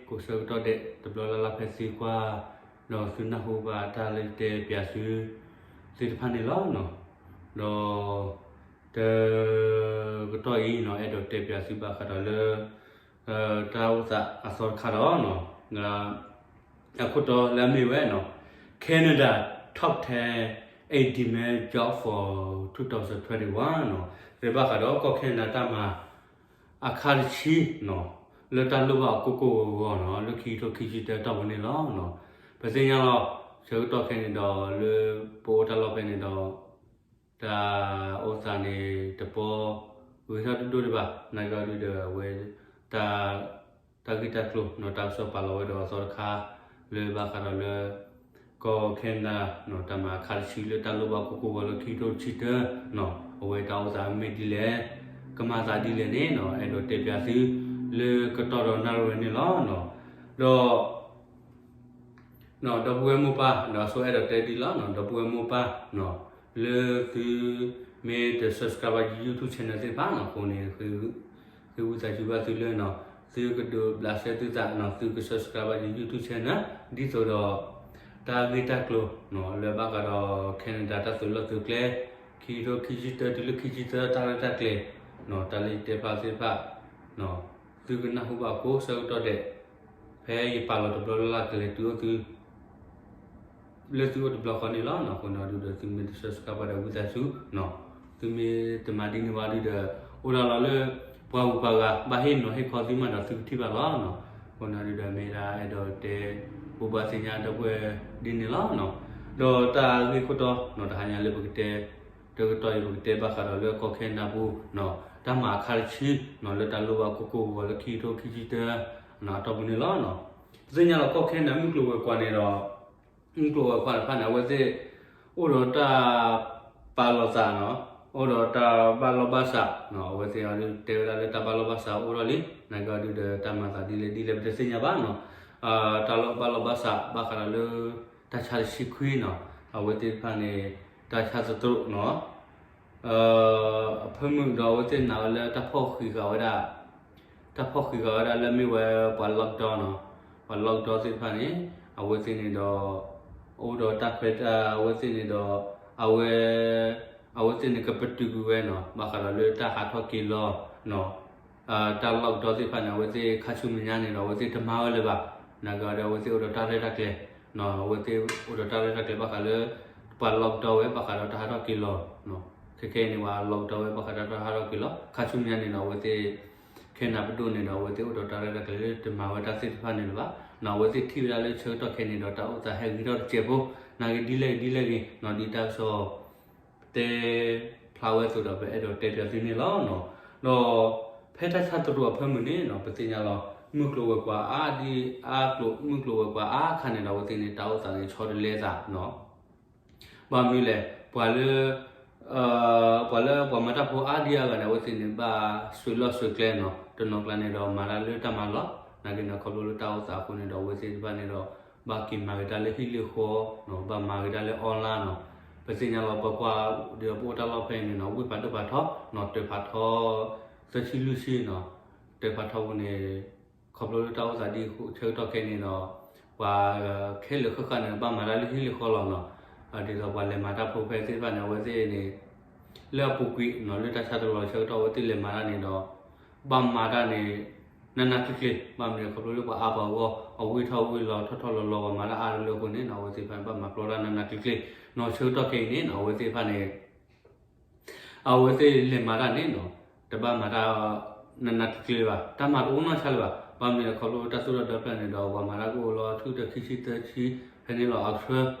ကိးဆၢကတီၢ်ဒဲး တဘျီလၢ်လၢ်ဖဲသုကွၢ် ဒီးသုနၢ်ဟူဘၣ်တၢ်လၢတဲပၠးသု သ့ၣ်တဖၣ်န့ၣ်လီၤ. ဒီး တ ကတီၢ်အံၤနီၤ အဲၣ်ဒိးတဲပၠးသုဘၣ်ဃးဒီးလၢ တၢ်အိၣ်သးအသီတခါဒီး အခိၣ်တီလၢအမ့ၢ်ဝဲနီၤ Canada top ten eight demand job for twenty twenty-one နီၤ, တဲဘၣ်ဃးဒီးကီၢ် Canada တၢ်မၤ အခါတဆံနီၤ လၢတၢ်လိၣ်ဘၣ်အကိၢ်ကိၢ်ဂီၤဂီၤနီၤ လၢခံကထိခံဆံတၢအတီၢ်ပူၤန့ၣ်လီၤ. ပသ့ၣ်ညါလီၤ ဆၢကတီၢ်ခဲအံၤန့ၣ်ဒီး လၢပအိၣ်တၢ်လီၢ်ဖဲန့ၣ်ဒီး တၢ်အိၣ်သးန့ၣ် တပီ ဂ့ၤထီၣ်ဒိၣ်ဒိၣ်ဒံးဘၣ် နာ်က့အီၤဒုဒီးအဝဲ တၢ် တၢ်ဂ့ၢ်တၢ်ကျိၤနီၤ တၢ်ကစီၣ်ပာ်လီၤဝဲဒီးအသီတခါ လၢဘၣ်ဃးဒီးလၢ ကီၢ် Canada နီၤ တၢ်မၤအခါတဆံလၢတၢ်လိၣ်ဘၣ်ကိၢ်ကိၢ်ဂီၤလၢခံကထိတဆံတၢနီၤ အဝဲတၢ်အိၣ်သးမ့ၢ်ဒ်လဲၣ် ကမၤသးဒ်လဲၣ်န့ၣ်နီၤ အဲၣ်ဒိးတဲပၠးသု လၢကတီၢ်ဒီးနၣ်ရံၣ်ဝဲန့ၣ်လီၤ. ဒီး ဒီပုၢ်ဝဲၢ်မိၢ်ပၢ် ဒီးဆိအဲၣ်ဒိးတဲဒ်လီၤနီၤ ဒီပုၢ်ဝဲၢ်မိၢ်ပၢ်နီၤ လၢသုမ့ၢ်တ subscribe ဘၣ်ယ YouTube channel သ့ၣ်တဖၣ်နီၤ အဃိန့ၣ် ဃ့ဝံသးစူၤဘၣ်သုလၢနီၤ သုကဒုးဘျးစဲသုသးနီၤ သုက subscribe ဘၣ်ယ YouTube channel ဒ်သိးဒီး တၢ်ဂ့ၢ်တၢ်ကျိၤနီၤ လၢဘၣ်ဃးဒီး Canada တၢ်သုးလီၢ်သုးကျဲ ခံကထိခံဆံတၢတုၤလၢခံဆံသၢတၢ်ရဲၣ်တၢ်ကျဲၤနီၤ တၢ်လၢယတဲဖျါသ့ၣ်တဖၣ် သုကနၢ်ဟူဘၣ်ကိးဆၢကတီၢ်ဒဲး ဖဲယပာ်လီၤတဘျီလၢ်လၢ်ကလဲၤတုၤအိၣ်သု လၢသုအိၣ်တဘျီဃီန့ၣ်လီၤ. အဃိန့ၣ်ဒုဒီး သုမ့ၢ်တ subscribe ဘၣ်ဒီးဝံသးစူၤနီၤ သုမ့ၢ်တမၤဒ်န့ၣ်ဝဲဒုဒီး အိၣ်ဒၣ်လီၤလၢ ပှၤဂုၤပှၤဂၤ ဘၣ်ဟ့ၣ်နီၤဟ့ၣ်ခီသုမးဒီးသုကထံၣ်ဘၣ်လီၤ. အဃိန့ၣ်ဒုဒီး မ့ၢ်ဒၣ်အဲၣ်ဒိးတဲ ဘိးဘၣ်သ့ၣ်ညါဒီပုၢ်ဝဲၢ်ဒ်န့ၣ်လီၤ. ဒီးတၢ်ဂ့ၢ်ခိၣ်တီနီၤ တဟါညါလၢပကတဲ တကတီၢ်အံၤ ပကတဲဘၣ်ဃးဒီးလၢကီၢ် Canada ပူၤနီၤ တၢ်မၤအခါတဆံနီၤ လၢတၢ်လိၣ်ဘၣ်ကိၢ်ကိၢ်ဂီၤဂီၤလၢခံကထိခံဆံတၢ အတီၢ်ပူၤန့ၣ်လီၤ. ပသ့ၣ်ညါလီၤကီၢ် Canada မုၢ်ကျိၤဝဲၤကွာ်န့ၣ်ဒီး မုၢ်ကျိၤဝဲၤကွာ်တဖၣ်န့ၣ် အဝဲသ့ၣ် အိၣ်ဒီးတၢ်ပာ်လီၤသးနီၤ အိၣ်ဒီးတၢ်ဘၣ်လီၢ်ဘၣ်စးနီၤ အဝဲသ့ၣ်အီၤဒုတဲဝဲဒၣ်လၢတၢ်ဘၣ်လီၢ်ဘၣ်စးအိၣ်ထီၣ်လံ နာ်က့အီၤဒုဒီးတၢ်မၤသးဒ်လဲၣ်ဒ်လဲၣ်ပတသ့ၣ်ညါဘၣ်နီၤ တၢ်လီၢ်ဘၣ်လီၢ်ဘၣ်စးဘၣ်ဃးဒီးလၢ တၢ်ဆါတဆံခွံနီၤ အဝဲသ့ၣ်တဖၣ်န့ၣ် တၢ်ဆါသတြိာ်နီၤ အဖၢမုၢ်ဒီးအဝဲသ့ၣ်နာ်ဝဲလၢတၢ်ဖီၣ်ဃံးဃာ်ဝဲဒၣ် တၢ်ဖီၣ်ဃံးဃာ်ဝဲဒၣ်လၢမ့ၢ်ဝဲပှၤ lockdown နီၤ ပှၤ lockdown သ့ၣ်တဖၣ်န့ၣ် အဝဲသ့ၣ်န့ၣ်ဒီး အိၣ်ဒီးတၢ်ခွဲးတၢ် အဝဲသ့ၣ်န့ၣ်ဒီး အဝဲ အဝဲသ့ၣ်န့ၣ်ကပတုာ်ကွံာ်ဝဲနီၤ ဘၣ်ဃးဒီးလၢတၢ်ဟးထီၣ်က့ၤလီၤနီၤ တၢ် lockdown သ့ၣ်တဖၣ်န့ၣ် အဝဲသ့ၣ်ခါဆူမဲာ်ညါန့ၣ်ဒီး အဝဲသ့ၣ်တမၤဝဲလၢၤဘၣ် နာ်က့ဒီး အဝဲသ့ၣ်အိၣ်ဒီးတၢ်ရဲၣ်တၢ်ကျဲၤနီၤ အဝဲသ့ၣ်အိၣ်ဒီးတၢ်ရဲၣ်တၢ်ကျဲၤဘၣ်ဃးလၢ ပှၤ lockdown ဝဲဘၣ်ဃးဒီးတၢ်ဟးထီၣ်က့ၤလီၤ ခဲခဲအံၤန့ၣ် ပှၤ lockdown ဝဲဘၣ်ဃးဒီးတၢ်ဟးထီၣ်က့ၤလီၤ ခါဆူမဲာ်ညါန့ၣ်ဒီး အဝဲသ့ၣ် ခဲနၢ်ပဒိၣ်န့ၣ်ဒီး အဝဲသ့ၣ်အိၣ်ဒီးတၢ်ရဲၣ်တၢ်ကျဲၤလၢတမၤဝဲတၢ်သ့ၣ်တဖၣ်န့ၣ်လၢၤဘၣ်နီၤ အဝဲသ့ၣ်ထံၣ်ဝဲဒၣ်လၢဆၢကတီၢ်ခဲအံၤန့ၣ်ဒီး တၢ်အိၣ်သးဟဲဂ့ၤထီၣ်တစဲးဖိ နာ်က့ဒ်လဲၣ်ဂ့ၤဒ်လဲၣ်ဂ့ၤနီၤ ဒ်တၢ်ကစီၣ် တဲ ဖျါဝဲအသိးဒီးပအဲၣ်ဒိးတဲပၠးသုန့ၣ်လီၤ. ဒီးဖဲတၢ်ဆါသတြိာ်အဖၢမုၢ်န့ၣ်နီၤ ပသ့ၣ်ညါလီၤ မုၢ်ကျိၤဝဲၤကွာ်အါဒ်အါကျိၤ မုၢ်ကျိၤဝဲၤကွာ်အါခါန့ၣ်ဒီး အဝဲသ့ၣ်န့ၣ် တၢ်အိၣ်သးန့ၣ်ဆီတလဲသးနီၤ ဘၣ်မနုၤလဲၣ် ပှၤလၢ ပှၤလၢပှၤမၤတၢ်ဖိအါဒံအါဂၤန့ၣ် အဝဲသ့ၣ်န့ၣ် ဘၣ်ဆွံးလီၢ်ဆွံးကျဲနီၤ တနီၤကျါန့ၣ်ဒီးမၤတၢ်လၢတၢ်မၤလီၢ် နာ်က့န့ၣ် ခီဖျိလၢတၢ်အိၣ်သးအဃိန့ၣ်ဒီး အဝဲသ့ၣ်တဖၣ်န့ၣ်ဒီး ဘၣ်က့ၤမၤက့ၤတၢ်လၢဟံၣ်လၢဃီနီၤ ဘၣ်မၤက့ၤတၢ်လၢ online နီၤ ပသ့ၣ်ညါလီၤ ပကွၢ်ဒီးပအိၣ်တၢ်လီၢ်ဖဲအံၤန့ၣ်နီၤ ဝ့ၢ်ဖးဒိၣ်ဖးထီနီၤ တၢၤဖးထီ သၢဆံလွံၢ်ဆံနီၤ တၢၤဖးထီပူၤန့ၣ် ခီဖျိလၢတၢ်အိၣ်သးဒ်ဆၢကတီၢ်ခဲအံၤန့ၣ်ဒီး ပှၤခဲလၢာ်ဃၣ်ဃၣ်န့ၣ် ဘၣ်မၤတၢ်လၢဟံၣ်လၢဃီလီၤနီၤ ဒ်သိးပှၤလဲၤမၤတၢ်ဖိဖဲသ့ၣ်တဖၣ်န့ၣ် အဝဲသ့ၣ်န့ၣ် လၢအပူၤကွံာ်နီၤ လၢတၢ်ဆါတလီၤဆၢကတီၢ် အဝဲသ့ၣ်လဲၤမၤတၢ်န့ၣ်ဒီး ဘၣ်မၤတၢ်န့ၣ် နးနးကျ့ကျ့ ဘၣ်မနုၤလဲၣ် ခီဖျိလၢပှၤအါပှၤဂီၢ် အဝ့ၢ်ထီၣ်ဝ့ၢ်လီၤထီၣ်ထီၣ်လီၤလီၤ ပှၤမၤတၢ်အါတလၢအဃိန့ၣ်နီၤ အဝဲသ့ၣ်တဖၣ်န့ၣ် ဘၣ်မၤပျီတၢ်နးနးကျ့ကျ့နီၤ ဆၢကတီၢ်ခဲအံၤန့ၣ်နီၤ အဝဲသ့ၣ်တဖၣ်န့ၣ် အဝဲသ့ၣ်လဲၤမၤတၢ်န့ၣ်နီၤ တဘၣ်မၤတၢ် နးနးကျ့ကျ့ဘၣ် တၢ်မၤတအိၣ်နီၢ်ဆါလၢၤဘၣ် ဘၣ်မနုၤလဲၣ် ခီဖျိတၢ်သိၣ်တၢ်ဒီဖျၢၣ်န့ၣ်ဒီး ပှၤမၤတၢ်ကအိၣ်လီၤ ထုတခံဆံသၢဆံ ဖဲန့ၣ်လီၤ အ အကဆှ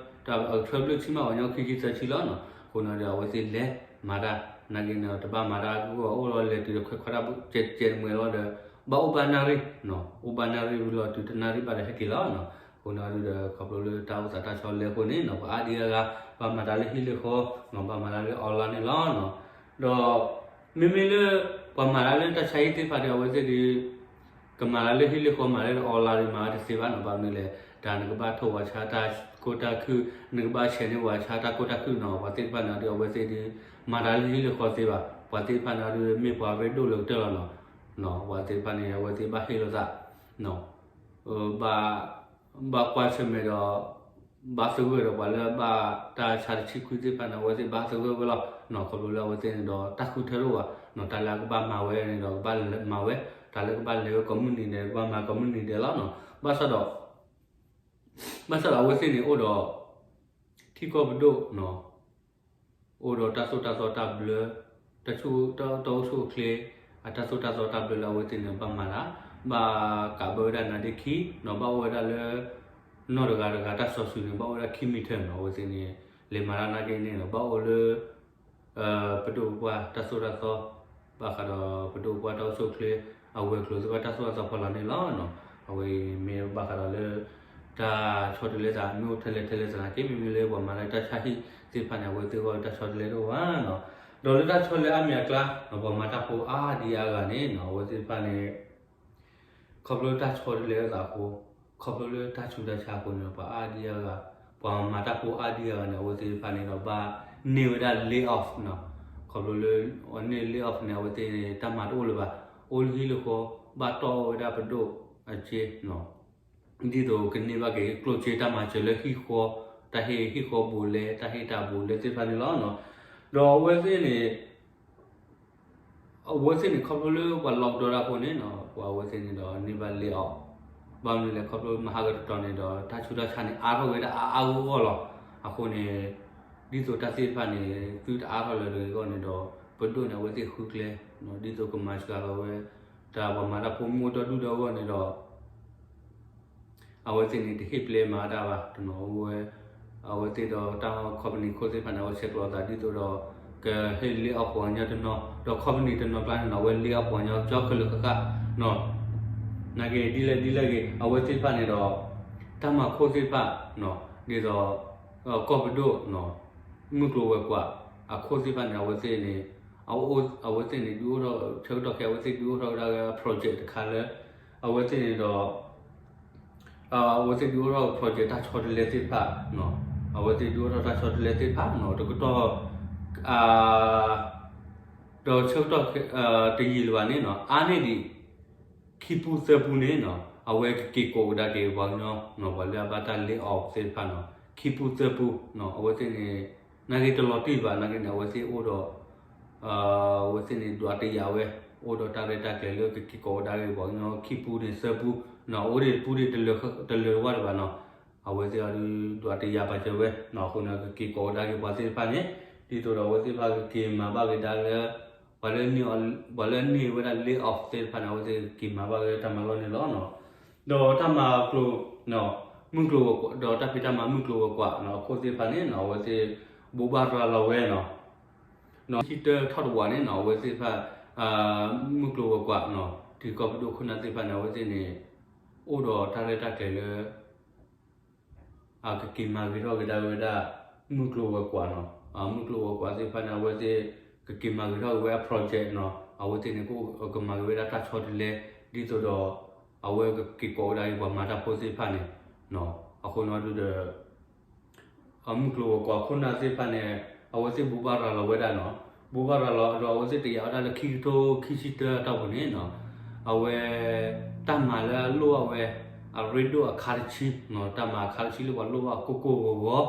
ၢဘျုးဆံမး ပှၤညီခံဆံသၢဆံလီၤနီၤ အဃိန့ၣ်ဒီး အဝဲသ့ၣ်လဲၤမၤတၢ် နာ်က့န့ၣ် တဘၣ်မၤတၢ်ကအိၣ် အိၣ်လီၤလဲၤတုၤဒီးခွဲးခွါတၢ်ကဲးကဲးတမှဲၤလီၤဒီး ဘၣ်အိၣ်ဘၣ်နၣ်ရံၣ်နီၤ အိၣ်ဘၣ်နၣ်ရံၣ်ဝံၤလီၤတုၤတနၣ်ရံၣ်ဘၣ်ဒီးဟဲက့ၤလီၤနီၤ အဃိန့ၣ်ဒီး ခီဖျိလၢတၢ်အိၣ်သးတၢ်ဆီလဲအဃိန့ၣ်နီၤ ပှၤအါဒံအါဂၤ ဘၣ်မၤတၢ်လၢဟံၣ်လၢဃီနီၤ ဘၣ်မၤတၢ်လၢ online န့ၣ်လီၤနီၤ ဒီး မ့မ့ၢ်လၢ ပှၤမၤတၢ်လၢတၢ်ဆါဟံၣ်သ့ၣ်တဖၣ်ဒီး အဝဲသ့ၣ်ဒီး ကမၤတၢ်လၢဟံၣ်လၢဃီ မၤလၢ online ဒီး မၤဝဲတသ့ဘၣ်နီၤ ဘၣ်မနုၤလဲၣ် တၢ်နကဘၣ်ထိၣ်ဝဲဆါတၢ်ကိၢ်တၢ်ခုၣ် နကဘၣ်ဆဲးန့ၢ်ဝဲဆါတၢ်ကိၢ်တၢ်ခုၣ်နီၤ ပှၤသ့ၣ်တဖၣ်န့ၣ်ဒီး အဝဲသ့ၣ်ဒီး မၤတၢ်လၢဟံၣ်လၢဃီသ့ဘၣ် ပှၤသ့ၣ်တဖၣ်န့ၣ်ဒီး မ့ၢ်ပှၤရ့ဒိၣ်လၢကတၢၢ်လီၤနီၤ ပှၤသ့ၣ်တဖၣ်န့ၣ် အဝဲသ့ၣ်ဘၣ်ဟ့ၣ်လိာ်သးနီၤ ဘၣ် ဘၣ်ကွၢ်ဆၢၣ်မဲာ်ဒီး ဘၣ်သဂၢၢ်ဒီးပှၤလၢဘၣ်တၢ်ဆါတဆံခွံသ့ၣ်တဖၣ်န့ၣ် အဝဲသ့ၣ်ဘၣ်သဂၢၢ်ဝဲလီၤနီၤ. ခီဖျိလၢအဝဲသ့ၣ်န့ၣ်ဒီး တၢ်ဃုထၢတအိၣ်ဘၣ်, တၢ်လၢအကဘၣ်မၤဝဲန့ၣ်ဒီး ကဘၣ်မၤဝဲ, တၢ်လၢကဘၣ်လဲၤဝဲကိးမုၢ်နံၤဒဲး ကဘၣ်မၤကိးမုၢ်နံၤဒဲးလီၤနီၤ. ဘၣ်ဆၣ်ဒီး ဘၣ်ဆၣ်ဒီးအဝဲသ့ၣ်န့ၣ်အိၣ်ဒီး ထံကီၢ်ပဒိၣ်နီၤ, အိၣ်ဒီးတၢ်သိၣ်တၢ်သီတၢ်ဘျၢ, တၢ်အိၣ်ဆူၣ်အိၣ်ချ့ အတၢ်သိၣ်တၢ်သီတၢ်ဘျၢလၢအဝဲသ့ၣ်န့ၣ် ဘၣ်မၤတၢ်, ဘၣ်ကးဘၢဝဲဒၣ်နါဒ့ခံနီၤ, ဘၣ်အိၣ်ဝဲဒၣ်လၢ နီၢ်တဂၤတဂၤတၢ်စီဆှံန့ၣ် ဘၣ်အိၣ်ဝဲဒၣ်ခံမံၤထၢၣ်နီၤ. အဝဲသ့ၣ်န့ၣ် လဲၤမၤတၢ်နာ်က့န့ၣ်ဒီး ဘၣ်အိၣ်လၢ ပဒိၣ်ပပှၢ်တၢ်သိၣ်တၢ်သီ, ဘၣ်ဃးဒီးပဒိၣ်ပပှၢ်တၢ်အိၣ်ဆူၣ်အိၣ်ချ့ အဝဲၤကျိၤသ့ၣ်တဖၣ်တၢ်သိၣ်တၢ်သီဖီလာ်န့ၣ်လီၤ. အဝဲမ့ၢ်ဘၣ်ဃးဒီးလၢ တၢ်ဆီတလဲသး မ့ၢ်အိၣ်ထဲလဲၣ်ထဲလဲၣ်သနာ်က့ မ့မ့ၢ်လၢပှၤမၤလၢတၢ်ဆါဟံၣ်သ့ၣ်တဖၣ်န့ၣ် အဝဲသ့ၣ်အဂီၢ်တၢ်ဆီတလဲတအိၣ်ဘၣ်နီၤ. ဒီးလၢတၢ်ဆီတလဲအါမံၤအကျါ ပှၤမၤတၢ်ဖိအါဒံအါဂၤန့ၣ်နီၤ အဝဲသ့ၣ်တဖၣ်န့ၣ် ခီဖျိလၢတၢ်ဆီတလဲအသးအဃိ, ခီဖျိလၢတၢ်ဆူးတၢ်ဆါအဃိန့ၣ် ပှၤအါဒံအါဂၤ, ပှၤမၤတၢ်ဖိအါဒံအါဂၤန့ၣ် အဝဲသ့ၣ်တဖၣ်န့ၣ်ဒီးဘၣ်န့ၢ်ဝဲဒၣ် lay off နီၤ. ခီဖျိလၢ န့ၢ် lay off န့ၣ် အဝဲသ့ၣ်န့ၣ် တၢ်မၤတအိၣ်လၢၤဘၣ်, အိၣ်လၢဟံၣ်လၢဃီ, ဘၣ်တီၢ်အီၣ်ဝဲဒၣ်ပဒိၣ်အစ့နီၤ. ဒ်သိးကန့ၢ်ဘၣ်က့ၤကျိၣ်စ့တၢ်မၤစၢၤလၢဟံၣ်ဃီ, တၢ်ဟ့ၣ်ဟံၣ်ဃီဘူးလဲ, တၢ်ဟ့ၣ်တၢ်ဘူးလဲသ့ၣ်တဖၣ်န့ၣ်လီၤနီၤ. ဒီးအဝဲသ့ၣ်န့ၣ် အဝဲသ့ၣ်န့ၣ် ခီဖျိလၢပှၤ lockdown အဃိန့ၣ်နီၤ ပှၤအဝဲသ့ၣ်န့ၣ်ဒီးန့ၢ်ဘၣ် lay off, ဘၣ်မနုၤလဲၣ် ခီဖျိမဟါကတီၢ်န့ၣ်ဒီး တၢ်ဆူးတၢ်ဆါန့ၣ် အါထီၣ်ဝဲဒၣ်အါအါဂီၢ်ဂီၢ်လီၤ. အဃိန့ၣ် ဒ်သိးတၢ်သ့ၣ်တဖၣ်န့ၣ် သုတအါထီၣ်လၢၤတဂ့ၤအဂီၢ်န့ၣ်ဒီး ပဒိၣ်န့ၣ် အဝဲသ့ၣ်ဃုကျဲ ဒ်သိးကမၤစှၤလီၤဝဲ တၢ်ပှၤမၤတၢ်ဖိမ့ၢ်အိၣ်ဒီဒူၣ်ဒီဂီၢ်န့ၣ်ဒီး အဝဲသ့ၣ်န့ၣ် တဟ့ၣ်ပျဲမၤတၢ်ဘၣ်, တနီၤအိၣ်ဝဲ, အဝဲသ့ၣ်ဒီးတၢ် company ခိၣ်သ့ၣ်တဖၣ်န့ၣ် အဝဲဆဲးကျိးအသးဒ်သိးဒီး ကဟ့ၣ် lay off ပှၤကညီတနီၤ, ဒီး company တနီၤကျါန့ၣ်နီၤ အဝဲ lay off ပှၤကညီကၠီခဲလၢာ်ဃၣ်ဃၣ်နီၤ. နာ်က့ဒ်လဲၣ်ဒ်လဲၣ်ဂ့ၤ အဝဲသ့ၣ်တဖၣ်န့ၣ်ဒီး တၢ်မၤခိၣ်သ့ၣ်တဖၣ်နီၤ ဒ်သိး ကီၢ်ပဒိၣ်နီၤ မုၢ်ကျိၤဝဲၤကွာ် အခိၣ်သ့ၣ်တဖၣ်န့ၣ် အဝဲသ့ၣ်န့ၣ် အဝဲသ့ၣ်န့ၣ် ဒုးအိၣ်ထီၣ် ဆၢကတီၢ်ခဲအံၤ အဝဲသ့ၣ်ဒုးအိၣ်ထီၣ်ဝဲဒၣ် project တခါလၢ အဝဲသ့ၣ်န့ၣ်ဒီး အဝဲသ့ၣ်ဒုးအိၣ်ထီၣ် project တၢ်ဆီတလဲသ့ၣ်တဖၣ်, အဝဲသ့ၣ်ဒုးအိၣ်ထီၣ်တၢ်ဆီတလဲသ့ၣ်တဖၣ်နီၤ တကတီၢ် ဒီးဆၢကတီၢ်တယံာ်လၢၤဘၣ်န့ၣ်နီၤ အါန့ၢ်ဒံး ခံပူသၢပူန့ၣ်နီၤ အဝဲကက့ၤကိးကဒါက့ၤပှၤကညီနီၤ ပှၤလၢအဘၣ်တၢ် lay off သ့ၣ်တဖၣ်နီၤ ခံပူသၢပူနီၤ အဝဲသ့ၣ်န့ၣ် နာ်က့တလီၤတံၢ်ဘၣ် နာ်က့န့ၣ် အဝဲသ့ၣ်အိၣ်ဒီး အဝဲသ့ၣ်န့ၣ် ဒွးတယာ်ဝဲ အိၣ်ဒီးတၢ်ရဲၣ်တၢ်ကျဲၤလၢကက့ၤကိးကဒါက့ၤပှၤကညီခံပူန့ၣ်သၢပူနီၤ အိၣ်ဒံးတပူဒံး တလၢာ်ဝဲတဘၣ်နီၤ အဝဲသ့ၣ်အဒုးဒွးတယာ်ပာ်စၢၤဝဲနီၤ အဃိန့ၣ် ကက့ၤကိးကဒါက့ၤပှၤသ့ၣ်တဖၣ်န့ၣ် ဒ်သိးဒီးအဝဲသ့ၣ်တဖၣ်ကက့ၤမၤဘၣ်က့ၤဒၣ်လၢ ပှၤလၢန့ၢ်ဝဲဒၣ် lay off သ့ၣ်တဖၣ်န့ၣ် အဝဲသ့ၣ်ကက့ၤမၤဘၣ်က့ၤတၢ်မၤလီၢ်န့ၣ်လီၤ. ဒီးတၢ်မၤကျိၤ မုၢ်ကျိၤဝဲၤကွာ် ဒီးတၢ်ဖံးတၢ်မၤမုၢ်ကျိၤဝဲၤကွာ်နီၤ အခိၣ်သ့ၣ်တဖၣ်န့ၣ်နီၤ အဝဲသ့ၣ် ဘိးဘၣ်ရၤလီၤဝဲနီၤ ခံဆံတၢထီၣ်တဝာ်န့ၣ်နီၤ အဝဲသ့ၣ်တဖၣ် မုၢ်ကျိၤဝဲၤကွာ်နီၤ ထံကီၢ်ပဒိၣ်ခိၣ်နၢ်သ့ၣ်တဖၣ်န့ၣ် အဝဲသ့ၣ်န့ၣ် အိၣ်ဒီးတၢ်ရဲၣ်တၢ်ကျဲၤလၢ အကက့ၤမၤဂ့ၤထီၣ်ကဒါဝဲဒၣ် မုၢ်ကျိၤဝဲၤကွာ်နီၤ မုၢ်ကျိၤဝဲၤကွာ်သ့ၣ်တဖၣ်န့ၣ် အဝဲသ့ၣ် ကက့ၤမၤဂ့ၤထီၣ်က့ၤဝဲအ project နီၤ အဝဲသ့ၣ်န့ၣ် ကကမၤဂ့ၤဝဲဒၣ်တၢ်ဆီတလဲ ဒ်သိးဒီး အဝဲကက့ၤကိးကဒါက့ၤပှၤမၤတၢ်ဖိသ့ၣ်တဖၣ်န့ၣ် အဃိန့ၣ်ဒုးဒီး မုၢ်ကျိၤဝဲၤကွာ်ခိၣ်နၢ်သ့ၣ်တဖၣ်န့ၣ် အဝဲသ့ၣ်ဘိးဘၣ်ရၤလီၤဝဲဒၣ်နီၤ ဘိးဘၣ်ရၤလီၤဒီးအဝဲသ့ၣ်တယာ်ဝဲဒၣ်လၢခံကထိခံဆံတၢအတီၢ်ပူၤန့ၣ်နီၤ အဝဲ တၢ်မၤလၢအလိၣ်ဘၣ်ဝဲ အရ့ဒိၣ်အခါတဆံနီၤ တၢ်မၤအခါတဆံလၢပှၤလိၣ်ဘၣ်ကိၢ်ကိၢ်ဂီၤ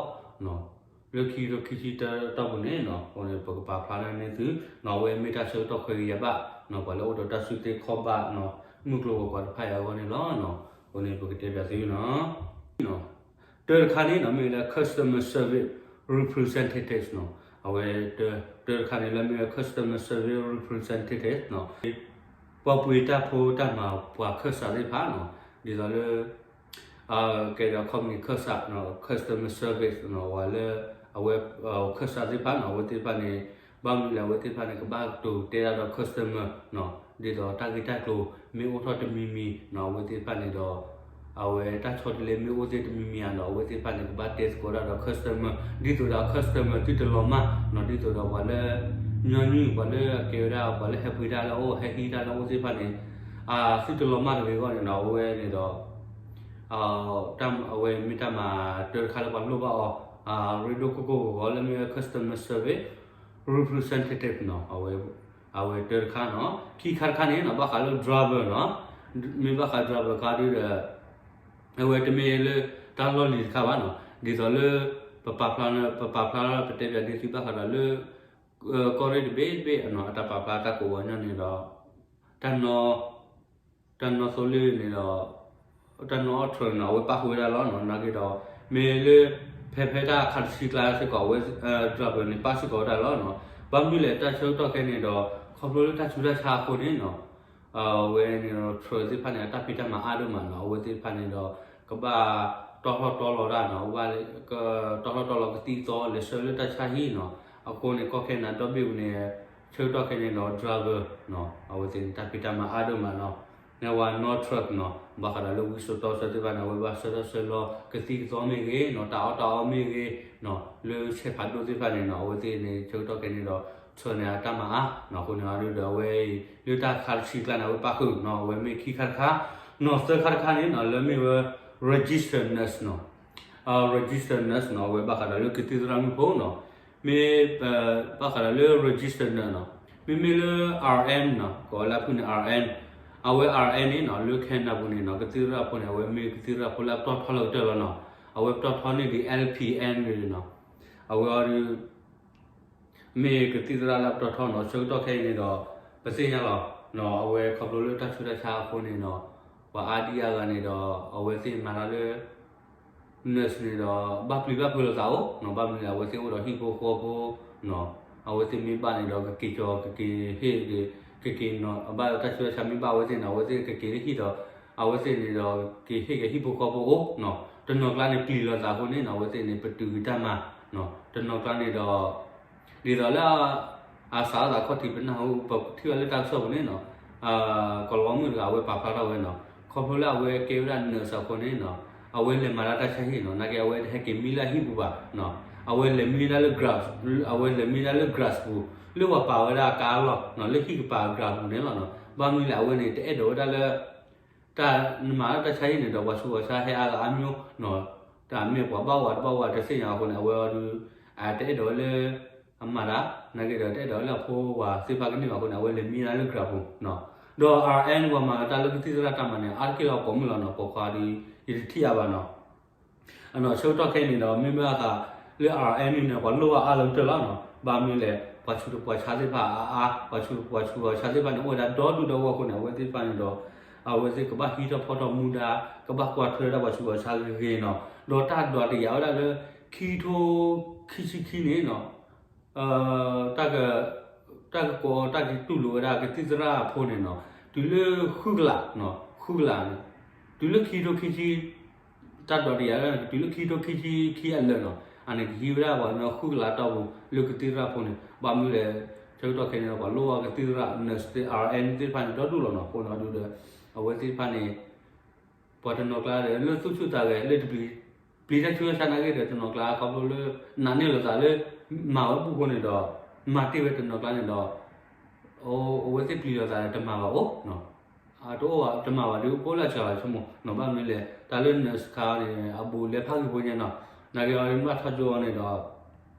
ဂီၤနီၤ လၢခံကထိခံဆံတၢအတီၢ်ပူၤန့ၣ်နီၤ အဃိန့ၣ် ပကပာ်ဖျါထီၣ်န့ၢ်သုနီၤ အဝဲမ့ၢ်တၢ်ဆၢကတီၢ်ခွဲးဂ့ၤယာ်ဘၣ်နီၤ ပှၤလၢအိၣ်ဒီးတၢ်စုသ့ခီၣ်ဘၣ်နီၤ မုၢ်ကျိၤဝဲၤကွာ်တဖၣ်အံၤအဂီၢ်န့ၣ်လီၤနီၤ အဃိန့ၣ် ပကတဲဘၣ်သုနီၤ တၢတခါန့ၣ်နီၤ မ့ၢ်ဝဲဒၣ် customer service representative နီၤ အဝဲ တၢတခါန့ၣ်လၢမ့ၢ်ဝဲ customer service representative နီၤ ပှၤပှ့ၤတၢ်ဖိတၢ်မၤပှၤခၢၣ်စးသ့ၣ်တဖၣ်နီၤ ဒ်သိးလၢ ကဲဒီး company ခၢၣ်စးနီၤ customer service နီၤ ပှၤလၢ အဝဲ ခၢၣ်စးသ့ၣ်တဖၣ်နီၤ အဝဲသ့ၣ်တဖၣ်န့ၣ် ဘၣ်မနုၤလဲၣ် အဝဲသ့ၣ်တဖၣ်န့ၣ် ကဘၣ်တိၤတဲတၢ်ဒီး customer နီၤ ဒ်သိးတၢ်ဂ့ၢ်တၢ်ကျိၤမ့ၢ်အိၣ်ထီၣ်တမံၤမံၤနီၤ အဝဲသ့ၣ်တဖၣ်န့ၣ်ဒီး အဝဲတၢ်ဆီတလဲမ့ၢ်အိၣ်သ့ၣ်တမံၤမံၤဧါဒီး အဝဲသ့ၣ်တဖၣ်န့ၣ် ကဘၣ်တဲသကိးတၢ်ဒီး customer ဒ်သိးဒီး customer သုတလီၤမၢ်နီၤ ဒ်သိးဒီးပှၤလၢ ညီနုၢ် ပှၤလၢအကဲဝဲဒၣ် ပှၤလၢဟဲပှ့ၤတၢ်လၢအအိၣ် ဟဲဟံးတၢ်လၢအအိၣ်သ့ၣ်တဖၣ်န့ၣ် သုတလီၤမၢ်တဂ့ၤအဂီၢ်န့ၣ်ဒီး အဝဲန့ၣ်ဒီး အဝဲမ့ၢ်တၢ်မၤတၢတခါလၢပှၤလိၣ်ဘၣ်အီၤ ရ့ဒိၣ်ကိၢ်ကိၢ်ဂီၤဂီၤလၢမ့ၢ်ဝဲ customer service representative နီၤ အဝဲတၢတခါနီၤ ခံခါတခါန့ၣ်နီၤ ဘၣ်ဃးလၢ driver နီၤ မ့ၢ်ဘၣ်ဃး driver ခါဒုဒီး အဝဲတမ့ၢ်လၢတၢ်လီၢ်လံၤတခါဘၣ်နီၤ, ဒ်သိးလၢ ပပာ်ဖျါ ပပာ်ဖျါ ပတဲပၠးဒ်သုဘၣ်ဃးဒီးလၢ ကီၢ်ရ့ၣ်တဘ့ၣ်တဘ့ၣ်နီၤ အတၢ်ပာ်ဖျါတၢ်ကိးဝီညီန့ၣ်ဒီး တၢ်နီၣ် တၢ်နီၣ်သိလ့ၣ်န့ၣ်ဒီး တၢ်နီၣ်အီၣ်ထြၢၣ်န့ၣ် အဝဲပၣ်ဃုာ်ဝဲဒၣ်လီၤနီၤ. နာ်က့ဒီး မ့ၢ်လၢ ဖဲဖဲတၢ်ခးတဆံကျါစ့ၢ်ကီး အဝဲ driver န့ၣ် ပၣ်စ့ၢ်ကီးဝဲဒၣ်လီၤနီၤ. ဘၣ်မနုၤလဲၣ် တၢ်ဆၢကတီၢ်ခဲအံၤန့ၣ်ဒီး ခီဖျိလၢတၢ်ဆူးတၢ်ဆါအဃိန့ၣ်နီၤ အဝဲန့ၣ်ဒီး ထြၢၣ်သ့ၣ်တဖၣ်န့ၣ် အတၢ်ဖံးတၢ်မၤအါဒိၣ်မးနီၤ. အဝဲသ့ၣ်တဖၣ်န့ၣ်ဒီး ကဘၣ်တီၢ်ထီၣ်တီၢ်လီၤတၢ်နီၤ, ကဘၣ် တီၢ်ထီၣ်တီၢ်လီၤကသံၣ်ကသီ လဲၤဆှၢလၢတၢ်ဆါဟံၣ်နီၤ. အဃိန့ၣ် ကီၢ်ခဲအံၤန့ၣ် ဒီဘ့ၣ်ပူၤန့ၣ် ဆၢကတီၢ်ခဲအံၤန့ၣ်ဒီး driver နီၤ အဝဲသ့ၣ်န့ၣ် တၢ်ဖံးတၢ်မၤအါဒိၣ်မးနီၤ. မ့ၢ်ဝဲနီၣ်ထြၢၣ်နီၤ ဘၣ်ဃးဒီးလၢဝံစိာ်တီဆၢသ့ၣ်တဖၣ်န့ၣ် အဝဲဘၣ်ဆှၢထီၣ်ဆှၢလီၤကသံၣ်ကသီမ့ၢ်ဂ့ၤနီၤ, တၢ်အီၣ်တၢ်အီမ့ၢ်ဂ့ၤနီၤ, လၢဆဲးဖးဒိၣ်သ့ၣ်တဖၣ်န့ၣ်နီၤ အဝဲသ့ၣ်န့ၣ် ဆၢကတီၢ်ခဲအံၤန့ၣ်ဒီး ထြၢၣ်န့ၣ် အတၢ်မၤအါနီၤ. အဃိန့ၣ်ဒီး အဝဲအံၤ လၢတၢ်ခးတဆံကျါန့ၣ် အဝဲပၣ်ဃုာ်နီၤ, အဝဲမ့ၢ်ခံခါတခါနီၤ. သၢခါတခါန့ၣ်နီၤ လၢမ့ၢ်ဝဲ registered nurse နီၤ registered nurse နီၤ အဝဲဘၣ်ဃးဒီးလၢကသံၣ်သရၣ်မုၣ်ဖိနီၤ, မ့ၢ် ဘၣ်ဃးဒီးလၢ registered nurse နီၤ, မ့မ့ၢ်လၢ RN နီၤ ကိးဝဲလၢအဖုၣ်န့ၣ် RN, အဝဲ RN န့ၣ်နီၤ လၢ Canada ပူၤန့ၣ်နီၤ ကသံၣ်သရၣ်ဖိန့ၣ် အဝဲမ့ၢ်ကသံၣ်သရၣ်ဖိလၢအပတီၢ်ထီလၢကတၢၢ်လီၤနီၤ. အဝဲပတီၢ်ထီန့ၢ်ဒံး LPN န့ၣ်နီၤ, အဝဲအီၤဒီး မ့ၢ်ကသံၣ်သရၣ်လၢအပတီၢ်ထီနီၤ. ဆၢကတီၢ်ခဲအံၤန့ၣ်ဒီး ပသ့ၣ်ညါလီၤနီၤ, အဝဲခီဖျိလၢတၢ်ဆူးတၢ်ဆါအဃိန့ၣ်နီၤ, ပှၤအါဒံအါဂၤန့ၣ်ဒီး အဝဲသ့ၣ်မၤတၢ်လၢ nurse န့ၣ်ဒီး ဘၣ်ပျံၤဘၣ်ဖုးလိာ်သးအိၣ်နီၤ, ဘၣ်မနုၤလဲၣ် အဝဲသ့ၣ်အိၣ်ဒီးဟံၣ်ဖိဃီဖိနီၤ, အဝဲသ့ၣ်မ့ၢ်ဘၣ်န့ၣ်ဒီး ကက့ၤကီၤ ကက့ၤဟ့ၣ် ကက့ၤနီၤ, အဘၣ်တၢ်ဆူးတၢ်ဆါမ့ၢ်ဘၣ်အဝဲသ့ၣ်န့ၣ် အဝဲသ့ၣ်ကက့ၤလၢဟံၣ်ဒီး အဝဲသ့ၣ်န့ၣ်ဒီး က့ၤဟ့ၣ်က့ၤဟံၣ်ဖိဃီဖိအိၣ်နီၤ. တနီၤကျါန့ၣ် ပျံၤလိာ်သးအဃိန့ၣ်နီၤ အဝဲသ့ၣ်န့ၣ် ပတုာ်က့ၤတၢ်မၤနီၤ, တနီၤကျါန့ၣ်ဒီး ဒ်သိးလၢ အစးထီၣ်သးခီၣ်ထံး ပနၢ်ဟူ ပထံၣ်ဘၣ်လၢတၢ်ကစီၣ်ပူၤန့ၣ်နီၤ, ကီၤလၤဝါမုၣ်တဂၤ အဝဲပာ်ဖျါထီၣ်ဝဲနီၤ, ခီဖျိလၢအဝဲကဲဝဲဒၣ် nurse အဃိန့ၣ်နီၤ, အဝဲလဲၤမၤတၢ်တၢ်ဆါဟံၣ်နီၤ, နာ်က့အဝဲတဟဲက့ၤမံလၢအဟံၣ်ပူၤဘၣ်နီၤ, အဝဲလဲၤမံဒၣ်လၢ grass, အဝဲလဲၤမံဒၣ်လၢ grass ပူၤ လၢပှၤပာ်ဝဲဒၣ်အကါလီၢ်နီၤ, လၢဟံၣ်ကပၤ grass ပူၤန့ၣ်လီၤနီၤ. ဘၣ်မနုၤလဲၣ် အဝဲန့ၣ် တအဲၣ်ဒိးဝဲဒၣ်လၢ တၢ်နမၤတၢ်ဆါဟံၣ်န့ၣ်ဒီး ပှၤဆူးပှၤဆါဟဲအါဂၤအါမျိၤနီၤ, တၢ်မ့ၢ်ပှၤဘၣ်ဝၤတဘၣ်ဝၤတသ့ၣ်ညါအဃိန့ၣ် အဝဲအီၤဒုး တအဲၣ်ဒိးဝဲလၢ အမၤတၢ် နာ်က့ဒီး တအဲၣ်ဒိးဝဲလၢအဖိဝၤသ့ၣ်တဖၣ်ကန့ၢ်ဘၣ်အဃိန့ၣ် အဝဲလဲၤမံဒၣ်လၢ grass ပူၤနီၤ. ဒီး RN ပှၤမၤတၢ်လၢကသံၣ်သရၣ်တၢ်မၤန့ၣ် အါတက့ၢ်လၢအပိာ်မုၣ်လီၤနီၤ, ပိာ်ခွါဒီး ယတထံၣ်အါဘၣ်နီၤ. အနီၢ်ဆၢကတီၢ်ခဲအံၤန့ၣ်ဒီး မ့မ့ၢ်အသးလၢ RN န့ၣ် ပှၤလိၣ်ဘၣ်အါလၢကတၢၢ်လီၤနီၤ. ဘၣ်မနုၤလဲၣ် ပှၤဆူးပှၤဆါသ့ၣ်တဖၣ်အါအါ, ပှၤဆူးပှၤဆါသ့ၣ်တဖၣ်န့ၣ် အိၣ်ဝဲဒၣ်ဒီဒူၣ်ဒီဝီၢ်အဃိန့ၣ် အဝဲသ့ၣ်တဖၣ်န့ၣ်ဒီး အဝဲသ့ၣ်ကဘၣ်ဟံးထီၣ်ဖီထီၣ်မူဒါ, ကဘၣ်ကွၢ်ထွဲဝဲဒၣ်ပှၤဆူးပှၤဆါဂ့ၤဂ့ၤနီၤ. ဒီးတၢ်ဒွးတယာ်ဝဲဒၣ်လၢ ခံကထိခံဆံခံန့ၣ်နီၤ တၢ်က တၢ်ကကိးတၢ်ကတူၢ်လိာ်ဝဲဒၣ်ကသံၣ်သရၣ်ဖိန့ၣ်နီၤ, တုၤလၢဃုကလး, ဃုကလးန့ၣ်, တုၤလၢခံကထိခံဆံ, တၢ်ဒွးတယာ်ဝဲဒၣ်န့ၣ် တုၤလၢခံကထိခံဆံခံအလၢာ်နီၤ, အန့ၣ်ကဟံးဝဲဒၣ်ပှၤကညီဃုကလးတီၢ်ပူၤ လၢကသံၣ်သရၣ်ဖိန့ၣ်. ဘၣ်မနုၤလဲၣ် ဆၢကတီၢ်ခဲအံၤန့ၣ် ပှၤလိၣ်ဘၣ်ကသံၣ်သရၣ် nurse သ့ၣ် RN သ့ၣ်တဖၣ်န့ၣ် ဒီဒူၣ်လီၤနီၤ. အဃိန့ၣ်ဒီး အဝဲသ့ၣ်တဖၣ်န့ၣ် ပှၤတနီၤကျါဒီး လၢသူၣ်ဆူၣ်သးဂဲၤ လၢတပျံၤ ပျံၤတၢ်ဆူးတၢ်ဆါနာ်က့ဒီး တနီၤကျါခီဖျိလၢ နာ်န့ၢ်လိာ်သးလၢ မၤဝဲပူဖိန့ၣ်ဒီး မၤတ့ၢ်ဝဲတနီၤကျါန့ၣ်ဒီး အဝဲသ့ၣ်ပျံၤလိာ်သးဒီးတမၤဘၣ်အိၣ်, တအိၣ်ဘၣ် တမၤဘၣ်ဒီး ကအိၣ်လၢအစှၤလီၤဆိကမိၣ်နီၤ. ဘၣ်မနုၤလဲၣ် တၢ်လၢ nurse ခါန့ၣ် အဘူးလဲဖးဂ့ၤဖိညါနီၤ, နာ်က့အီၤမ့ၢ်ဘၣ်ထီၣ်ကၠိအီၤန့ၣ်ဒီး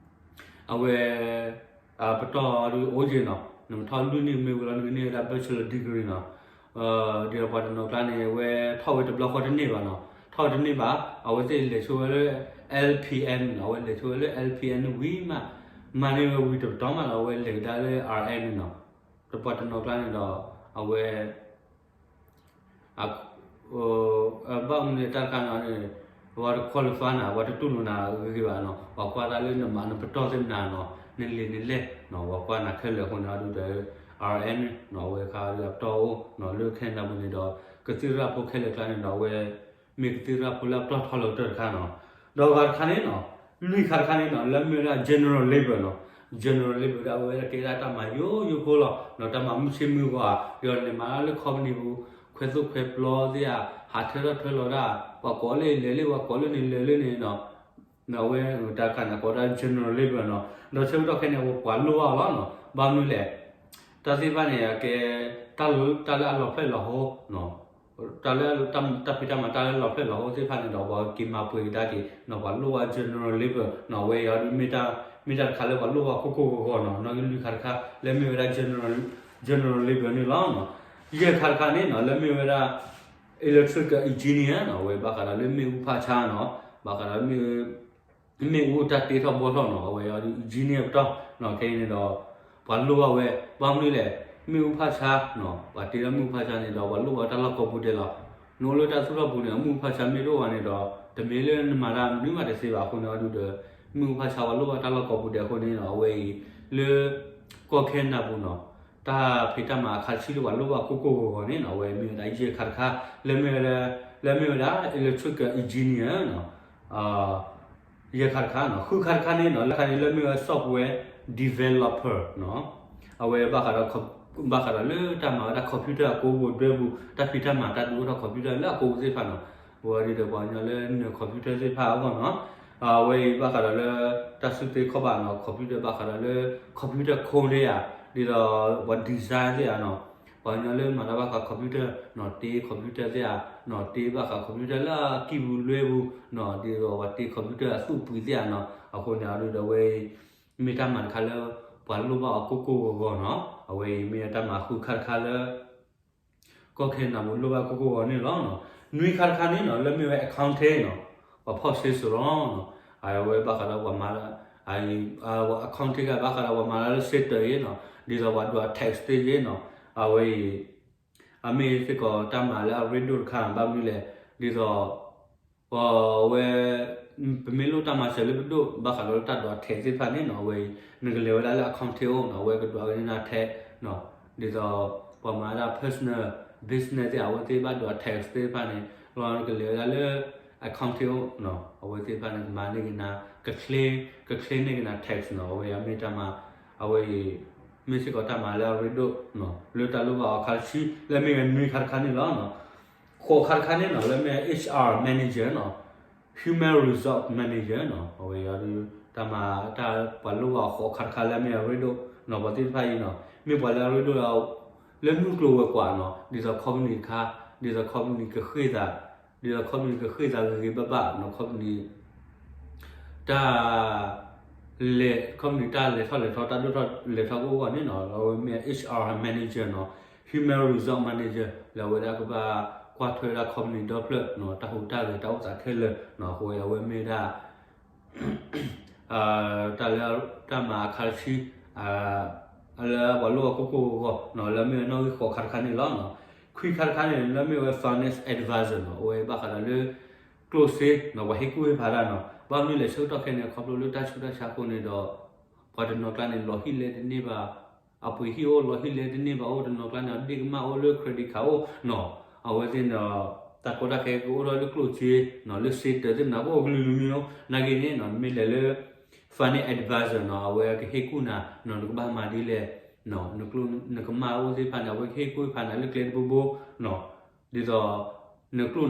အဝဲ ပတီၢ်ဒုးအိၣ်က့ၤနီၤ, နမ့ၢ်ထီၣ်လွံၢ်နံၣ်မ့ၢ်ဝံၤလီၤ နကန့ၢ်ဝဲဒၣ် bachelor degree နီၤ. ဒီးပှၤတနီၤကျါန့ၣ် အဝဲထီၣ်ဝဲတဘျီဃီတန့ၢ်ဘၣ်နီၤ, ထီၣ်ဝဲတန့ၢ်ဘၣ်, အဝဲသ့ၣ်လဲၤဆိဝဲလၢ LPN နီၤ, အဝဲလဲၤဆိဝဲလၢ LPN ဝံၤမး, မၤန့ၢ်ဝဲဝံၤတပတီၢ်မးဒီး အဝဲလဲၤကဒါလၢ RN န့ၣ်နီၤ. ဒီးပှၤတနီၤကျါန့ၣ်ဒီး အဝဲ ဘၣ်မနုၤတၢ်တခါန့ၣ် ပှၤတ qualify နၤ ပှၤတတူၢ်လိာ်နၤဂ့ၤဂ့ၤဘၣ်နီၤ, ပှၤကွၢ်တၢ်လၢနမၤနပတီၢ်သ့ၣ်မနၤနီၤ, နလံာ်နလဲၢ်နီၤ ပှၤကွၢ်နၤခဲလၢာ်အဃိန့ၣ် အဒုးဒီး RN နီၤ အဝဲခါဒီးအပတီၢ်အိၣ်နီၤ, လၢ Canada ပူၤန့ၣ်ဒီး ကသံၣ်သရၣ်ဖိခဲလၢာ်ကျါန့ၣ်ဒီး အဝဲ မ့ၢ်ကသံၣ်သရၣ်ဖိလၢအပတီၢ်ထီလၢကတၢၢ်တခါနီၤ. ဒီးဂၤတခါန့ၣ်နီၤ, လွံၢ်ခါတခါန့ၣ်နီၤ လၢမ့ၢ်ဝဲဒၣ် general labour နီၤ, general labour ဒၣ်ဝဲဒၣ်ကဲဒၣ်တၢ်မၤယိယိဖိလီၤနီၤ, တၢ်မၤမုၢ်ဆ့ၣ်မုၢ်ဂီၤဧါ, ဒီးလဲၤမၤတၢ်လၢ company ပူၤ ခွဲသိၣ်ခွဲပျီသ့ၣ်ဧါ, ဟးထၢထီၣ်ထွဲလီၤတၢ်, ပှၤကိးလၢလဲၤလၢ ပှၤကိးလၢန့ၣ်လဲၤလၢန့ၣ်နီၤ. အဝဲတၢ်တခါန့ၣ် ကိးဒၣ် general labour နီၤ, ဒီးဆၢကတီၢ်ခဲအံၤန့ၣ် ပှၤလိၣ်ဘၣ်အီၤလီၤနီၤ, ဘၣ်မနုၤလဲၣ် တၢ်သ့ၣ်တဖၣ်န့ၣ် အကဲ တၢ်လၢအလီၤဖျဲၣ်လီၤဟိနီၤ, တၢ်လၢတၢ်ဖံးတၢ်မၤတၢ်လၢလီၤဖျဲၣ်လီၤဟိသ့ၣ်တဖၣ်န့ၣ်ဒီး ပှၤက့ၤမၤပှဲၤကဒါက့ၤနီၤ, ပှၤလိၣ်ဘၣ် general labour နီၤ, အဝဲအံၤဒုး မ့ၢ်တၢ်တခါလၢပှၤလိၣ်ဘၣ်ကိၢ်ကိၢ်ဂီၤဂီၤနီၤ, နီၣ်ဂံၢ်လွံၢ်ခါတခါ လၢမ့ၢ်ဝဲဒၣ် general labour န့ၣ်လီၤ. ယဲၢ်ခါတခါန့ၣ်နီၤ လၢမ့ၢ်ဝဲဒၣ် electrical engineer နီၤ, အဝဲဘၣ်ဃးဒီးလၢမ့ၣ်အူဖးဆါနီၤ, ဘၣ်ဃးဒီး မ့ၣ်အူတၢ်တ့ထီၣ်ဘှီထီၣ်နီၤ, အဝဲအံၤ engineer ပတီၢ်နီၤ, ခဲအံၤန့ၣ်ဒီး ပှၤလိၣ်ဘၣ်ဝဲ ဘၣ်မနုၤလဲၣ်, မ့ၣ်အူဖးဆါနီၤ, ပှၤတ့ထီၣ်မ့ၣ်အူဖးဆါန့ၣ်ဒီး ပှၤလိၣ်ဘၣ်တၢ်လီၢ်ကိးပူၤဒဲးလီၤ. နအိၣ်လၢတၢ်သူၣ်ထီၣ်ပူၤန့ၣ် မ့ၣ်အူဖးဆါမ့ၢ်တအိၣ်ဘၣ်န့ၣ်ဒီး တမ့ၢ်လၢနမၤတၢ်မနုၤမးတသ့ဘၣ်အဃိန့ၣ်အဒုဒီး မ့ၣ်အူဖးဆါပှၤလိၣ်ဘၣ်တၢ်လီၢ်ကိးပူၤဒဲးအဃိန့ၣ်နီၤ, အဝဲအံၤ လၢ ကီၢ်ခဲနဒၤပူၤနီၤ, တၢ်ဖံးတၢ်မၤအခါတဆံလၢပှၤလိၣ်ဘၣ်ကိၢ်ကိၢ်ဂီၤဂီၤန့ၣ်နီၤ, အဝဲမ့ၢ်ဝဲဒၣ်ယဲၢ်ခါတခါ, လၢမ့ၢ်ဝဲဒၣ် လၢမ့ၢ်ဝဲဒၣ် electrical engineer နီၤ, ယဲၢ်ခါတခါနီၤ, ဃုခါတခါန့ၣ်နီၤ, လၢခါန့ၣ်လၢမ့ၢ်ဝဲ software developer နီၤ, အဝဲဘၣ်ဃးဒီး ဘၣ်ဃးဒီးလၢတၢ်မၤဝဲဒၣ် computer အကိးပူၤဒွဲပူၤ, တၢ်ဖံးတၢ်မၤတၢ်ဒုးအိၣ်ထီၣ် computer လၢအကိးပူၤသ့ၣ်တဖၣ်နီၤ, အဝဲဒၣ်ဒီးပှၤကညီလၢနၢၤ computer သ့ၣ်တဖၣ်အဂီၢ်နီၤ, အဝဲအံၤဘၣ်ဃးဒီးလၢ တၢ်စုသ့ခီၣ်ဘၣ်နီၤ, computer ဘၣ်ဃးဒီးလၢ computer code သ့ၣ်ဧါ, ဒ်သိးပှၤ design သ့ၣ်ဧါနီၤ, ပှၤကညီလၢမၤတၢ်ဘၣ်ဃး computer နီၤ, တ့ computer သ့ၣ်ဧါနီၤ, တ့ဘၣ်ဃး computer လၢအကံၢ်ပူၤလွဲပူၤနီၤ, ဒ်သိးပှၤတ့ computer အသူၣ်ပှံၤသ့ၣ်ဧါနီၤ, အဃိန့ၣ်အဒုဒီးအဝဲအံၤ မ့ၢ်တၢ်မၤတခါလၢ ပှၤလိၣ်ဘၣ်အီၤကိၢ်ကိၢ်ဂီၤဂီၤနီၤ, အဝဲအံၤမ့ၢ်တၢ်မၤဃုခါတခါလၢ ကီၢ်ခဲနဒၤပူၤလိၣ်ဘၣ်ကိၢ်ကိၢ်ဂီၤန့ၣ်လီၤ. နွံခါတခါန့ၣ်နီၤ, လၢမ့ၢ်ဝဲ accountant နီၤ, ပှၤဖီၣ်စ့စရီနီၤ, အဝဲဘၣ်ဃးဒီးပှၤမၤ accountant ကဘၣ်ဃးဒီးပှၤမၤတၢ်လၢစ့တၢးအံၤနီၤ, ဒ်သိးပှၤဒိး tax သ့ၣ်အံၤနီၤ, အဝဲအံၤ အမ့ၢ်စ့ၢ်ကီးတၢ်မၤလၢအရ့ဒိၣ်တခါ ဘၣ်မနုၤလဲၣ်, ဒ်သိး အဝဲ ပမ့ၢ်လိၣ်တၢ်မၤစၢၤလၢပဒိၣ် ဘၣ်ဃးဒီးလၢတၢ်ဒိး tax သ့ၣ်တဖၣ်န့ၣ်နီၤ, အဝဲအံၤ နကလဲၤဝဲဒၣ်လၢ accountant အိၣ်နီၤ, အဝဲကဒိးဝဲန့ၢ်နၤ tax နီၤ, ဒ်သိး ပှၤမၤဝဲဒၣ် personal business သ့ၣ် အဝဲသ့ၣ်ဘၣ်ဒိး tax သ့ၣ်တဖၣ်န့ၣ် လီၤနကလဲၤဝဲဒၣ်လၢ accountant အိၣ်နီၤ, အဝဲသ့ၣ်တဖၣ်န့ၣ်ကမၤန့ၢ်က့ၤနၤ က clear န့ၢ်က့ၤနၤ tax နီၤ, အဝဲအံၤမ့ၢ်တၢ်မၤ အဝဲအံၤ မ့ၢ်စ့ၢ်ကီးတၢ်မၤလၢအရ့ဒိၣ်နီၤ, လၢတၢ်လိၣ်ဘၣ်အီၤခါတဆံ လၢမ့ၢ်ဝဲနွံခါတခါန့ၣ်လီၤ. ဃိးခါတခါန့ၣ်နီၤ, လၢမ့ၢ် HR manager နီၤ, human resource manager နီၤ, အဝဲအံၤဒု တၢ်မၤတၢ်ပှၤလိၣ်ဘၣ်အီၤဃိးခါတခါလၢမ့ၢ်အရ့ဒိၣ်နီၤ, ပှၤသ့ၣ်တဖၣ်အံၤနီၤ, မ့ၢ်ပှၤလၢအရ့ဒိၣ်လၢ လၢမုၢ်ကျိၤဝဲၤကွာ်နီၤ, ဒ်သိး company တခါ, ဒ်သိး company ကဃ့ၢ်သး, ဒ်သိး company ကဃ့ၢ်သးဂ့ၤဂ့ၤဘၣ်ဘၣ်နီၤ, company တၢ် လဲၤ company တၢ်လဲၤထီၣ်လဲၤထီ တၢ်ဒိၣ်ထီၣ်လဲၤထီကအိၣ်အဂီၢ်န့ၣ်နီၤ, အဝဲမ့ၢ် HR manager နီၤ, human resource manager လၢအဝဲဒၣ်ကဘၣ်ကွၢ်ထွဲဝဲဒၣ် company ဒီဖျၢၣ်နီၤ, တၢ်ဟူးတၢ်ဂဲၤတၢ်အိၣ်သးခဲလၢာ်နီၤ, အဃိအဝဲမ့ၢ်ဒၣ် တၢ်လၢ တၢ်မၤအခါတဆံ လၢပှၤလိၣ်ဘၣ်ကိၢ်ကိၢ်ဂီၤဂီၤနီၤ, လၢမ့ၢ်ဝဲနီၣ်ဂံၢ်ဃိးခါတခါန့ၣ်လီၤ. ခွံခါတခါန့ၣ် လၢမ့ၢ်ဝဲ finance advisor နီၤ, အဝဲဘၣ်ဃးဒီးလၢ ကျိၣ်စ့နီၤ, ပှၤဟ့ၣ်ကူၣ်ဟ့ၣ်ဖးတၢ်နီၤ, ဘၣ်မနုၤလဲၣ်ဆၢကတီၢ်ခဲအံၤန့ၣ် ခီဖျိလၢတၢ်ဆူးတၢ်ဆါအဃိန့ၣ်ဒီး ပှၤတနီၤကျါန့ၣ် လီၤဟံၣ်လဲတန့ၢ်ဘၣ်, အပှ့ၤဟံၣ်အိၣ်လီၤဟံၣ်လဲတန့ၢ်ဘၣ်အိၣ်, တနီၤကျါန့ၣ် အဒ့ၣ်ကမၣ်အိၣ်လၢ credit card အိၣ်နီၤ, အဝဲသ့ၣ်န့ၣ်ဒီး တၢ်ကီတၢ်ခဲကအိၣ်ထီၣ်လၢကျိၣ်စ့နီၤ, လၢစ့တၢးသ့ၣ်မနၤ ကအိၣ်ကလုာ်ကလုာ်မံၤမံၤ, နာ်က့န့ၣ်နီၤ, မ့ၢ်လဲၤလၢ finance advisor နီၤ, အဝဲကဟ့ၣ်ကူၣ်နၤနီၤ, နကဘၣ်မၤဒ်လဲၣ်, နကမၣ်အိၣ်သ့ၣ်တဖၣ်န့ၣ် အဝဲကဟ့ၣ်ကူၣ်ဟ့ၣ်ဖးနၤလၢကျဲတဘိဘိနီၤ, ဒ်သိး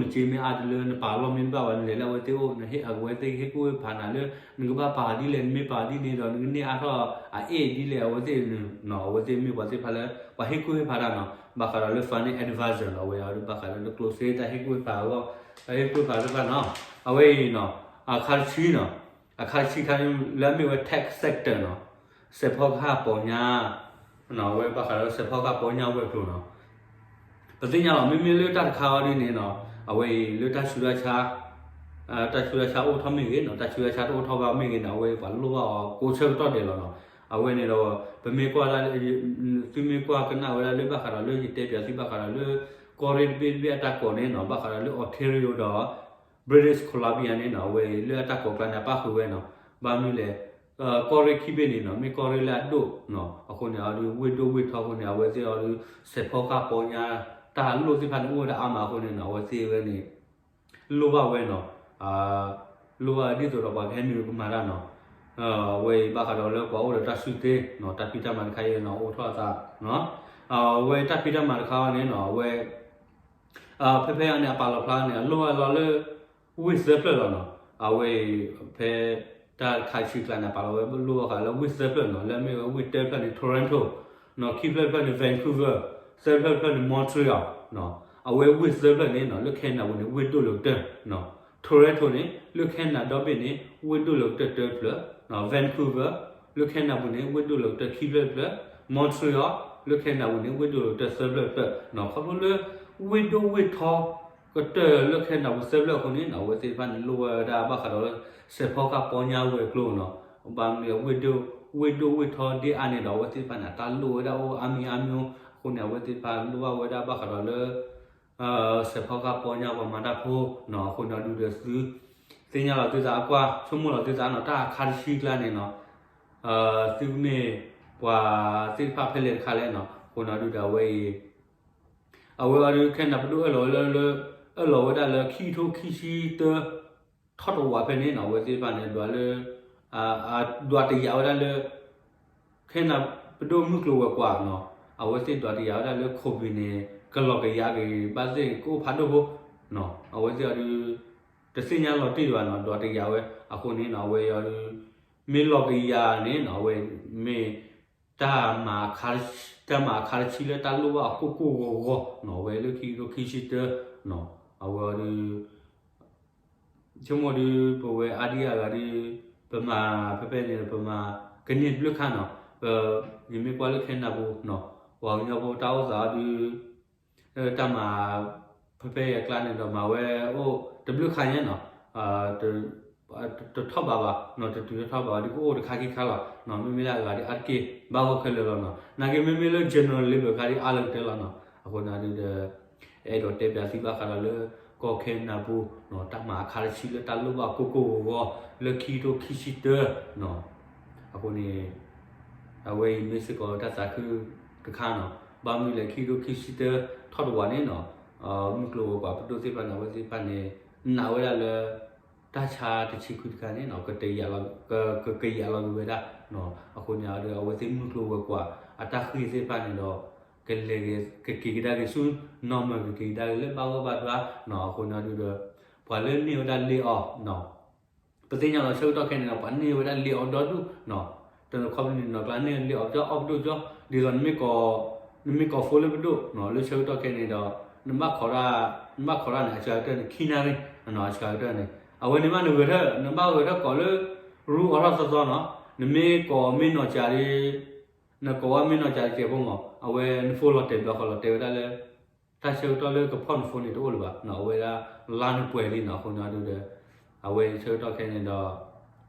နကျိၣ်နစ့မ့ၢ်အါတလၢ နပာ်လီၢ်မ့ၢ်တဘၣ်ဘၣ် နလဲၤလၢအဝဲသ့ၣ်အိၣ် နဟ့ၣ်အဝဲသ့ၣ်ကဟ့ၣ်ကူၣ်ဟ့ၣ်ဖးနၤလၢ နကဘၣ်ပာ်ဒ်လဲၣ် နမ့ၢ်ပာ်ဒ်န့ၣ်ဒီး နကန့ၢ်အါထီၣ်အအဲၣ်ဒ်လဲၣ် အဝဲသ့ၣ်နီၤ, အဝဲသ့ၣ်မ့ၢ်ပှၤသ့ၣ်တဖၣ်လၢ ပှၤဟ့ၣ်ကူၣ်ဟ့ၣ်ဖးတၢ်နီၤ, ဘၣ်ဃးဒီးလၢ finance advisor နီၤ, အဝဲအံၤဒုးဘၣ်ဃးဒီးလၢကျိၣ်စ့တၢ်ဟ့ၣ်ကူၣ်ဟ့ၣ်ဖးအဂီၢ်, တၢ်ဟ့ၣ်ကူၣ်ဟ့ၣ်ဖးသ့ၣ်တဖၣ်နီၤ, အဝဲအံၤနီၤ, အခါတဆံနီၤ, အခါတဆံခါလၢအမ့ၢ်ဝဲ tech sector နီၤ, စဲးဖီကဟၣ်ပီညါ အဝဲဘၣ်ဃးဒီးစဲးဖီကဟၣ်ပီညါဝဲၤကျိၤနီၤ, ပသ့ၣ်ညါလီၤ မ့မ့ၢ်လၢတၢ်တခါအံၤဒ်န့ၣ်နီၤ, အဝဲအံၤလၢတၢ်ဆူးတၢ်ဆါ တၢ်ဆူးတၢ်ဆါအိၣ်ထီၣ်မ့ၢ်ဂ့ၤနီၤ, တၢ်ဆူးတၢ်ဆါတအိၣ်ထီၣ်ဘၣ်မ့ၢ်ဂ့ၤန့ၣ် အဝဲပှၤလိၣ်ဘၣ်အီၤကိးဆၢကတီၢ်ဒဲးလီၤနီၤ, အဝဲန့ၣ်ဒီး ပမ့ၢ်ကွၢ်ဒၣ် သုမ့ၢ်ကွၢ်ကနၣ်ဝဲဒၣ်လၢဘၣ်ဃးဒီးလၢယတဲပၠးသုဘၣ်ဃးဒီးလၢ ကီၢ်ရ့ၣ်တဘ့ၣ်တဘ့ၣ်အတၢ်ကိးန့ၣ်နီၤ, ဘၣ်ဃးဒီးလၢ Ontario ဒီး British Columbia န့ၣ်နီၤ, အဝဲလၢအတၢ်ကိးကျါန့ၣ် အပၣ်ဃုာ်ဝဲနီၤ, ဘၣ်မနုၤလဲၣ် ကီၢ်ရ့ၣ်ခံဘ့ၣ်န့ၣ်နီၤ, မ့ၢ်ကီၢ်ရ့ၣ်လၢအဒိၣ်နီၤ, အဃိန့ၣ် အဝဲဒၣ်ဝ့ၢ်ဒိၣ်ဝ့ၢ်ထီအဃိန့ၣ် အဝဲသ့ၣ်အီၤဒုး စဲးဖီကဟၣ်ပီညါ တၢ်လိၣ်သ့ၣ်တဖၣ်န့ၣ် အိၣ်ဝဲဒၣ်အါမးအဃိန့ၣ်နီၤ, အဝဲသ့ၣ်ဝဲန့ၣ် လိၣ်ဘၣ်ဝဲနီၤ, လိၣ်ဘၣ်ဒ်သိးဒီးပှၤကဟဲနုာ်ကမၤတၢ်နီၤ, အဝဲအံၤဘၣ်ဃးဒီးလၢပှၤအိၣ်ဒီးတၢ်စုသ့နီၤ, တၢ်ဖံးတၢ်မၤတခါအံၤနီၤ အိၣ်ထီၣ်အသးနီၤ, အဝဲတၢ်ဖံးတၢ်မၤတခါအံၤန့ၣ်နီၤ, အဝဲ ဖဲဖဲအံၤန့ၣ် အပာ်လီၤဖျါန့ၣ် အလိၣ်ဝဲလီၤလၢ ဝ့ၢ်သၢဖျၢၣ်လီၤနီၤ, အဝဲအံၤ ဖဲတၢ်ခါဆံးကျါန့ၣ် အပာ်လီၤဝဲလိၣ်ဘၣ်ဃးလၢဝ့ၢ်သၢဖျၢၣ်နီၤ, လၢအမ့ၢ်ဝဲဝ့ၢ်တၢဖျၢၣ်န့ၣ် Toronto နီၤ, ခံဖျၢၣ်တဖျၢၣ်န့ၣ် Vancouver, သၢဖျၢၣ်တဖျၢၣ်န့ၣ် Montreal နီၤ, အဝဲဝ့ၢ်သၢဖျၢၣ်န့ၣ်နီၤ လၢ Canada ပူၤန့ၣ် ဝ့ၢ်ဒိၣ်လၢကတၢၢ်နီၤ, Toronto န့ၣ် လၢ Canada ဒီဘ့ၣ်န့ၣ် ဝ့ၢ်ဒိၣ်လၢကတၢၢ်တၢဖျၢၣ်နီၤ, Vancouver လၢ Canada ပူၤန့ၣ် ဝ့ၢ်ဒိၣ်လၢကတၢၢ်ခံဖျၢၣ်တဖျၢၣ်, Montreal လၢ Canada ပူၤန့ၣ် ဝ့ၢ်ဒိၣ်လၢကတၢၢ်သၢဖျၢၣ်တဖျၢၣ်နီၤ, ခီဖျိလၢ ဝ့ၢ်ဒိၣ်ဝ့ၢ်ထီ ကတၢၢ်လၢခဲနၢ်ပူၤသၢဖျၢၣ်အဃိန့ၣ်နီၤ အဝဲသ့ၣ်တဖၣ်န့ၣ် လိၣ်ဝဲဒၣ်ဘၣ်ဃးဒီးလၢ စဲးဖီကၣ်ပီညါဝဲၤကျိၤနီၤ, ဘၣ်မနုၤ ဝ့ၢ်ဒိၣ်ဝ့ၢ်ထီဒ့ၣ်အါန့ၣ်ဒီး အဝဲသ့ၣ်တဖၣ်န့ၣ် အတၢ်လိၣ်ဝဲဒၣ်အိၣ်အါမံၤအါမံၤအဃိန့ၣ် အဝဲသ့ၣ်တဖၣ်လိၣ်ဘၣ်ဝဲဒၣ်ဘၣ်ဃးဒီးလၢ စဲးဖီကၣ်ပီညါပှၤမၤတၢ်ဖိနီၤ, အဃိန့ၣ်ဒုးဒီးသု သ့ၣ်ညါလီၤသုသးအကွၢ် ဆိကမိၣ်လီၤသုသးနီၤ တၢ်အခါတဆံကျါန့ၣ်နီၤ သုမ့ၢ်ပှၤသ့ၣ်တဖၣ်ဖဲလဲၣ်တခါလဲၣ်နီၤ, အဃိန့ၣ်ဒုးဒီးအဝဲအံၤ အဝဲအီၤဒုး ခဲနၢ်ပဒိၣ်အၢၣ်လီၤဝဲလၢ လၢ အၢၣ်လီၤဝဲဒၣ်လၢခံကထိခံဆံတၢ ထီၣ်တဝးဖဲန့ၣ်နီၤ အဝဲသ့ၣ်တဖၣ်န့ၣ် ဒွးလၢ ဒွးတယာ်ဝဲဒၣ်လၢ ခဲနၢ်ပဒိၣ်မုၢ်ကျိၤဝဲၤကွာ်နီၤ, အဝဲသ့ၣ်ဒွးတယာ်ဝဲဒၣ်လၢ COVID န့ၣ် ကလီၤကယၤက့ၤဘၣ်သ့ၣ်ကအိၣ်ဖးဒိၣ်ဖိနီၤ, အဝဲသ့ၣ်အီၤဒုး တသ့ၣ်ညါလီၤတံၢ်ဒံးဘၣ်နီၤ ဒွးတယာ်ဝဲအဃိန့ၣ်နီၤ အဝဲအီၤဒုး မ့ၢ်လီၤကယၤန့ၣ်နီၤ အဝဲမ့ၢ် တၢ်မၤ တၢ်မၤအခါတဆံလၢတၢ်လိၣ်ဘၣ်အကိၢ်ကိၢ်ဂီၤဂီၤနီၤ အဝဲလၢခံကထိခံဆံတၢနီၤ အဝဲအီၤဒုး ဆိကမိၣ်ဒုး ပဝဲအါဒံအါဂၤဒုး ပမၤဖဲဖဲန့ၣ် ပမၤကန့ၢ်ဘျုးခါနီၤ, ပ ယမ့ၢ်ကွၢ်လၢခဲနၢ်ပူၤနီၤ ပှၤကညီဖိတၢ်အိၣ်သးအီၤဒုး တၢ်မၤ ဖဲဖဲအကျါန့ၣ်ဒီး မၤဝဲအိၣ်တဘျုးခါညါနီၤ တထီၣ်ဘးဘၣ်နီၤ တတုၤထီၣ်ဘးဘၣ်ဒုး ကအိၣ်တခါခံခါလီၤနီၤ, မ့မ့ၢ်လၢအဂၤဒုးအါတက့ၢ် ဘၣ်ဂီၢ်ခဲလၢာ်လီၤနီၤ, နာ်က့မ့မ့ၢ်လၢ general level ခါဒုးအါလၢကတၢၢ်လီၤနီၤ, အဃိန့ၣ်ဒုးဒီး အဲၣ်ဒိးတဲပၠးသုဘၣ်ဃးဒီးလၢ ကီၢ်ခဲနၢ်ပူၤနီၤ တၢ်မၤအခါတဆံလၢတၢ်လိၣ်ဘၣ်ကိၢ်ကိၢ်ဂီၤဂီၤ လၢခံကထိခံဆံတၢနီၤ, အဃိန့ၣ် အဝဲအံၤမ့ၢ်စ့ၢ်ကီးတၢ်သးခုတခါနီၤ, ဘၣ်မနုၤလဲၣ် ခံကထိခံဆံတၢထီၣ်တဝးန့ၣ်နီၤ မုၢ်ကျိၤဝဲၤကွာ်ပဒိၣ်သ့ၣ်တဖၣ်န့ၣ် အဝဲသ့ၣ်တဖၣ်န့ၣ် နာ်ဝဲဒၣ်လၢ တၢ်ဆါတဆံခွံတခါန့ၣ်နီၤ ကတယာ်လီၤ ကကယာ်လီၤက့ၤဝဲဒၣ်နီၤ, အဃိန့ၣ်ဒီး အဝဲသ့ၣ်မုၢ်ကျိၤဝဲၤကွာ် အတၢ်ဃ့ၢ်သ့ၣ်တဖၣ်န့ၣ်ဒီး ကလဲၤ ကက့ၤကဒါက့ၤဆူ နီၢ်မၢၢ် ကက့ၤကဒါက့ၤလၢဘၣ်ဂီၢ်ဘၣ်ဒွါနီၤ, အဃိန့ၣ်ဒီး ပှၤလၢန့ၢ်ဝဲဒၣ်လံာ်အီၣ်နီၤ ပသ့ၣ်ညါလီၤဆၢကတီၢ်ခဲအံၤန့ၣ်ဒီး ပှၤန့ၢ်ဝဲဒၣ်လံာ်အီၣ်ဒီဒူၣ်နီၤ, တနီၤခီပနံၣ်နီၤကျါန့ၢ်လံာ်အီၣ်ကၠီ အီၣ်ပဒိၣ်ကၠီ, ဒ်သိး နမ့ၢ်ကိး phone လၢပဒိၣ်နီၤ လၢဆၢကတီၢ်ခဲအံၤန့ၣ်ဒီး နဘၣ်ခိးတၢ် နဘၣ်ခိးတၢ်န့ၣ် အစှၤကတၢၢ်န့ၣ် ခံနၣ်ရံၣ်နီၤ အစှၤကတၢၢ်န့ၣ် အဝဲန့ၣ်မးနဂဲၤထၢၣ် နဘၣ်ဂဲၤထၢၣ်ကိးလၢ ရူအိးထီၣ်သီသီနီၤ, နမ့ၢ်ကိးမ့ၢ်နီၢ်ကၠးဒီး နကိးဝဲမ့ၢ်နီၢ်ကၠးတစဲးဖိမး အဝဲန phone လီၤတဲာ်ဘျီဃီလီၤတဲာ်ဝဲဒၣ်လၢ တၢ်ဆၢကတီၢ်လၢကဖီၣ်န phone န့ၣ်တအိၣ်လၢၤဘၣ်နီၤ, အဝဲဒၣ်လါနပှဲၤလံနီၤ, အဃိန့ၣ်ဒုးဒီး အဝဲဆၢကတီၢ်ခဲအံၤန့ၣ်ဒီး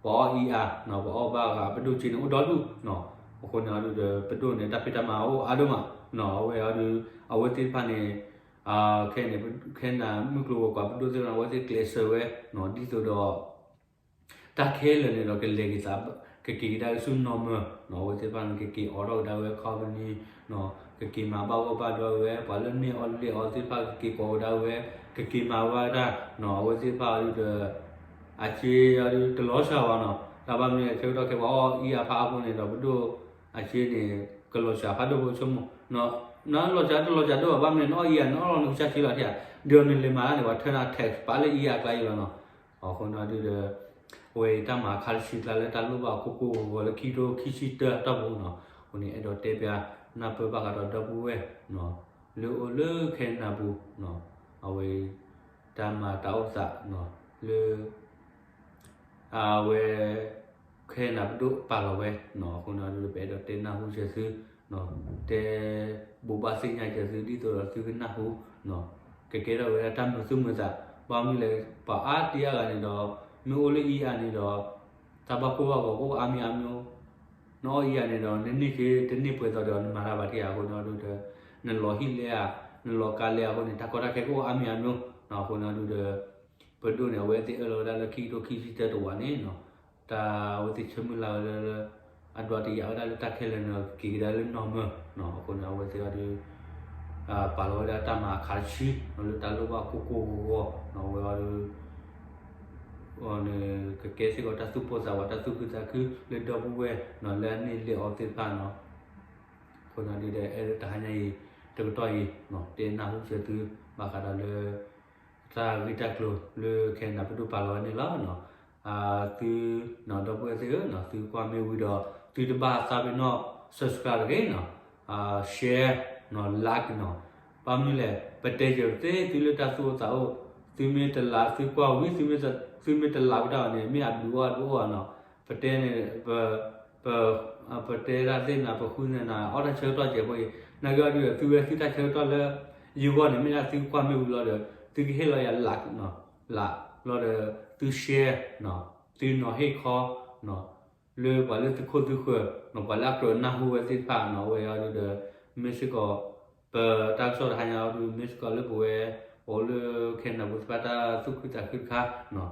ပှၤအီၣ်အံၤအါနီၤ ပှၤအီၣ်ဘၣ်ဂၤပဒိၣ်စ့န့ၣ်အိၣ်ဒီဒူၣ်နီၤ, အဃိန့ၣ်ဒုးဒီး ပဒိၣ်န့ၣ် တၢ်ဖံးတၢ်မၤအိၣ်အါဒိၣ်မးနီၤ, အဝဲအီၤဒုး အဝဲသ့ၣ်တဖၣ်န့ၣ် ခဲအံၤန့ၣ် ခဲအံၤန့ၣ် မုၢ်ကျိၤဝဲၤကွာ်ပဒိၣ်သ့ၣ်တဖၣ်န့ၣ် အဝဲသ့ၣ်ကျဲးစၢးဝဲနီၤ ဒ်သိးဒီး တၢ်ခဲလၢာ်န့ၣ်ဒီး ကလဲၤက့ၤသး ကက့ၤကဒါက့ၤဆူနီၢ်မၢၢ်နီၤ, အဝဲသ့ၣ်တဖၣ်န့ၣ် ကက့ၤအိးထီၣ်ကဒါဝဲ company နီၤ, ကက့ၤမၤဘၣ်ဂီၢ်ဘၣ်ဒွါဝဲ ပှၤလၢန့ၢ်အီၣ်လဲၢ်အီၤသ့ၣ်တဖၣ် ကက့ၤကိးကဒါဝဲ ကက့ၤမၤဝဲဒၣ်နီၤ, အဝဲသ့ၣ်တဖၣ်အီၤဒုးဒီး အစ့အီၤဒုးတလီၤစှၤဘၣ်နီၤ, တၢ်ဘၣ်မနုၤလဲၣ် ဆၢကတီၢ်ခဲအံၤ ပှၤအီၣ်အံၤအါဖးအါဖိန့ၣ်ဒီး ပဒိၣ်အစ့န့ၣ် ကလီၤစှၤဖးဒိၣ်ဖိဆိကမိၣ် နလီၤစှၤတလီၤစှၤဒိၣ်ဘၣ် ဘၣ်မနုၤလဲၣ် နအီၣ်လီၤနကစၢ်စ့လီၤထံဧါ, ဒ်သိးနလဲၤမၤတၢ်န့ၣ် ပှၤထၢနၤ tax ပာ်လၢအံၤအါကျါအံၤလီၤနီၤ, အဃိန့ၣ်ဒုးဒီး အဝဲအံၤတၢ်မၤခါတဆံကျါလၢတၢ်လိၣ်ဘၣ်အခိၣ်ကိၢ်ဂီၤဂီၤလၢခံကထိခံဆံတၢအတီၢ်ပူၤနီၤ, အဃိန့ၣ် အဲၣ်ဒိးတဲပၠးနၢ်ပၢၢ်ဘၣ်ဃးဒီးဒီပုၢ်ဝဲၢ်နီၤ, လၢအိၣ်လၢခဲနၢ်ပူၤနီၤ, အဝဲ တၢ်မၤတၢ်အိၣ်သးနီၤ, လၢ အဝဲ ခဲနၢ်ပဒိၣ်ပာ်လီၤဝဲနီၤ, အဃိန့ၣ်ဒုးဒီး ပအဲၣ်ဒိးတဲနၢ်ဟူစၢၤသု တဲ ဘိးဘၣ်သ့ၣ်ညါစၢၤသု ဒ်သိးဒီးသုကနၢ်ဟူနီၤ, ကကဲထီၣ်ဝဲဒၣ်တၢ်မုာ်သူၣ်မုာ်သး, ဘၣ်မနုၤလဲၣ် ပှၤအါတံၢ်အါဂၤန့ၣ်ဒီး မ့ၢ်အိၣ်လၢအံၤအါန့ၣ်ဒီး တၢ်ဘၣ်ကိၢ်ဘၣ်ဂီၤကအိၣ်အါမံၤအါမံၤ, နအီၣ်အံၤအါန့ၣ်ဒီး နန့ၢ်က့ၤတန့ၢ်ပှဲၤသိးဒီး နမၤတၢ်ဘၣ်ထံၣ်ဧါ, အဃိန့ၣ်ဒုးဒီး နလီၤဟံၣ်လဲအါ, နလီၤကါလဲအါအဃိန့ၣ် တၢ်ကီတၢ်ခဲကအိၣ်အါမံၤအါမံၤ, အဃိန့ၣ်ဒုးဒီး ပဒိၣ်န့ၣ် အဝဲသ့ၣ်အၢၣ်လီၤဝဲဒၣ်လၢခံကထိခံဆံတၢတဝးန့ၣ်နီၤ, တၢ်အဝဲသ့ၣ်ဆၢမုၢ်လၢ်ဝဲလၢ အဒွးတယာ်ဝဲဒၣ်လၢတၢ်ခဲလၢာ်န့ၣ် ကက့ၤကဒါလၢနီၢ်မၢၢ်နီၤ, အဃိန့ၣ် အဝဲသ့ၣ်အီၤဒုး ပာ်လီၤဝဲဒၣ်တၢ်မၤအခါတဆံနီၤ လၢတၢ်လိၣ်ဘၣ်ကိၢ်ကိၢ်ဂီၤဂီၤနီၤ, အဝဲအီၤဒုး အီၤန့ၣ်ကကဲစ့ၢ်ကီးတၢ်သူၣ်ပိၢ်သးဝး တၢ်သူၣ်ခုသးခုလၢဒီပုၢ်ဝဲၢ်နီၤ လၢအန့ၢ်လံာ်အီၤသ့ၣ်တဖၣ်နီၤ, အဃိန့ၣ်ဒုးဒီး အဲၣ်ဒိးတဟါညါအံၤ တကတီၢ်အံၤနီၤ တဲနၢ်ဟူစၢၤသု ဘၣ်ဃးဒီးလၢ တၢ်ဂ့ၢ်တၢ်ကျိၤလၢခဲနၢ်ပဒိၣ်ပာ်လီၤဝဲန့ၣ်လီၤ. သုနီၤ ဒီပုၢ်ဝဲၢ်သ့ၣ်ဧၢနီၤ သုကွၢ်မ့ၢ်ဝံၤဒီး သုတဘၣ်သးပ့ၤနီၣ် subscribe တဂ့ၤနီၤ share နီၤ like နီၤ, ဘၣ်မနုၤလဲၣ် ပတဲယဲၤပသ့ သုလၢတၢ်သူၣ်အိၣ်သးအိၣ်, သုမ့ၢ်တလး သုကွၢ်ဝံၤ သုမ့ၢ်တလးဝံၤတၢ်အီၤန့ၣ် မ့ၢ်အဘျုးအီၣ်တအိၣ်ဘၣ်နီၤ, ပတဲန့ၣ် ပ ပတဲတၢ်သ့ၣ်နၤ ပဃုန့ၢ်နၤ အီၣ်တၢ်ဆၢကတီၢ်ကဲးဖိအံၤ, နာ်က့အီၤဒုးဒီး သုဝဲသုတၢ်ဆၢကတီၢ်လၢ ယဂီၢ်န့ၣ် မ့ၢ်ဒၣ်သုကွၢ်မ့ၢ်ဝံၤလီၤဒီး သုကဟ့ၣ်လီၤယၤလး, လးလီၤဒီး သု share သုနီၤဟ့ၣ်ခီ လၢပှၤလၢသုခိၣ်သုဃၢၤနီၤ, ပှၤလၢအကြၢးနၢ်ဟူဝဲသ့ၣ်တဖၣ်နီၤ, အဝဲအံၤဒုးဒီး မ့ၢ်စ့ၢ်ကီး ပတၢ်ကစီၣ်တဟါညါအံၤဒုး မ့ၢ်စ့ၢ်ကီးလၢပဝဲ ပအိၣ်လၢ Canada ပူၤသ့ၣ်တဖၣ် တၢ်သူၣ်ခုသးခုတခါနီၤ,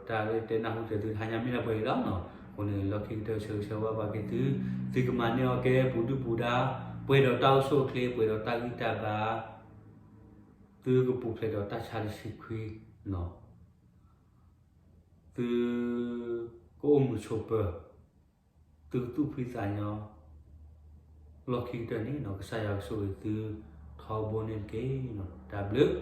ပတၢ်လၢတဲနၢ်ဟူတၢ်သုတဟါညါ မ့ၢ်ဒၣ်ပှဲၤအံၤလီၤနီၤ. အဃိန့ၣ် လီၢ်ခံကတၢၢ် ဆၢဂ့ၤဆၢဝါဘၣ်က့ၤသု, သုကမၤန့ၢ်အီၤကဲပူၤဒုၣ်ပူၤဒါ, ပှဲၤဒီးတၢ်အိၣ်ဆူၣ်အိၣ်ချ့, ပှဲၤဒီးတၢ်ဂံၢ်တၢ်ဘါ, သုကပူၤဖျဲးဒီးတၢ်ဆါတဆံခွံနီၤ, သုကအိၣ်မုာ်ဆိးပၢၤ, သုကသူၣ်ဖှံသးညီ, လီၢ်ခံကတၢၢ်န့ၣ်နီၤ ကစၢ်ယွၤကဆိၣ်ဂ့ၤသုထီဘိန့ၣ်တက့ၢ်နီၤ. တၢ်ဘျုး